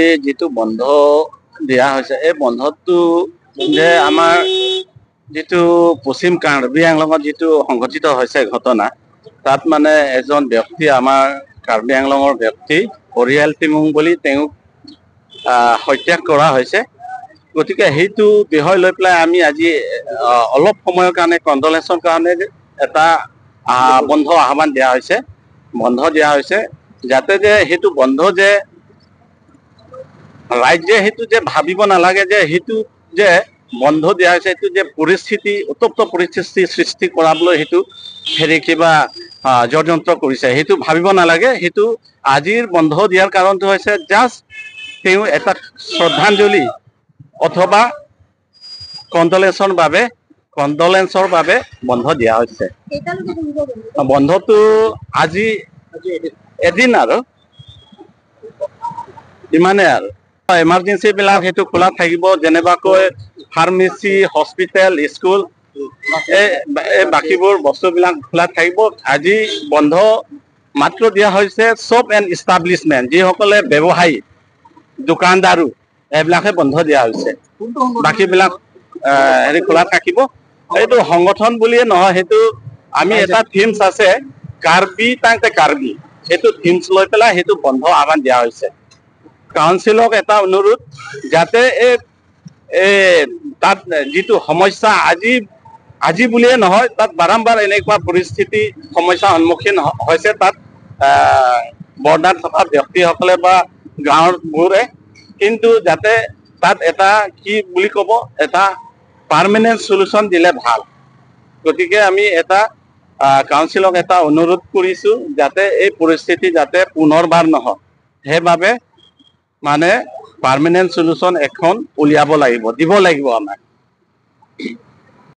এই যিটো বন্ধ দিয়া হৈছে, এই বন্ধটো যে আমাৰ যিটো পশ্চিম কাৰ্বি আংলঙত যিটো সংঘটিত হৈছে ঘটনা, তাত মানে এজন ব্যক্তি, আমাৰ কাৰ্বি আংলঙৰ ব্যক্তি অৰিয়েল তিমুং বুলি, তেওঁক হত্যা কৰা হৈছে। গতিকে সেইটো বিষয় লৈ পেলাই আমি আজি অলপ সময়ৰ কাৰণে কণ্ডলেন্সৰ কাৰণে এটা বন্ধ আহ্বান দিয়া হৈছে, বন্ধ দিয়া হৈছে, যাতে যে সেইটো বন্ধ যে ৰাজ্যে সেইটো যে ভাবিব নালাগে যে সেইটো যে বন্ধ দিয়া হৈছে, সেইটো যে পৰিস্থিতি, উত্তপ্ত পৰিস্থিতি সৃষ্টি কৰাবলৈ সেইটো হেৰি কিবা ষড়যন্ত্ৰ কৰিছে, সেইটো ভাবিব নালাগে। সেইটো আজিৰ বন্ধ দিয়াৰ কাৰণটো হৈছে জাষ্ট তেওঁ এটা শ্ৰদ্ধাঞ্জলি অথবা কণ্ডলেন্সৰ বাবে বন্ধ দিয়া হৈছে। বন্ধটো আজি এদিন আৰু ইমানে আৰু এমাৰ্জেঞ্চি বিলাক সেইটো খোলা থাকিব, যেনেবাকৈ ফাৰ্মাচী, হস্পিটেল, স্কুল, এই বাকীবোৰ বস্তুবিলাক খোলা থাকিব। আজি বন্ধ মাত্ৰ দিয়া হৈছে শ্বপ এণ্ড ইষ্টাব্লিছমেণ্ট, যিসকলে ব্যৱসায়ী, দোকানদাৰো, এইবিলাকহে বন্ধ দিয়া হৈছে, বাকীবিলাক হেৰি খোলা থাকিব। এইটো সংগঠন বুলিয়ে নহয়, সেইটো আমি এটা থিমছ আছে কাৰ্বি তাংতে কাৰ্বি, সেইটো থিমছ লৈ পেলাই সেইটো বন্ধ আহ্বান দিয়া হৈছে। কাউন্সিলক এটা অনুৰোধ যাতে এই তাত যিটো সমস্যা আজি বুলিয়ে নহয়, তাত বাৰম্বাৰ এনেকুৱা পৰিস্থিতি সমস্যাৰ সন্মুখীন হৈছে, তাত বৰ্ডাৰ থকা ব্যক্তিসকলে বা গাঁৱৰবোৰে, কিন্তু যাতে তাত এটা কি বুলি ক'ব, এটা পাৰ্মানেণ্ট চলিউশ্যন দিলে ভাল। গতিকে আমি এটা কাউন্সিলক এটা অনুৰোধ কৰিছো যাতে এই পৰিস্থিতি যাতে পুনৰবাৰ নহয়, সেইবাবে মানে পাৰ্মানেণ্ট চলিউশ্যন এখন উলিয়াব লাগিব, দিব লাগিব আমাক।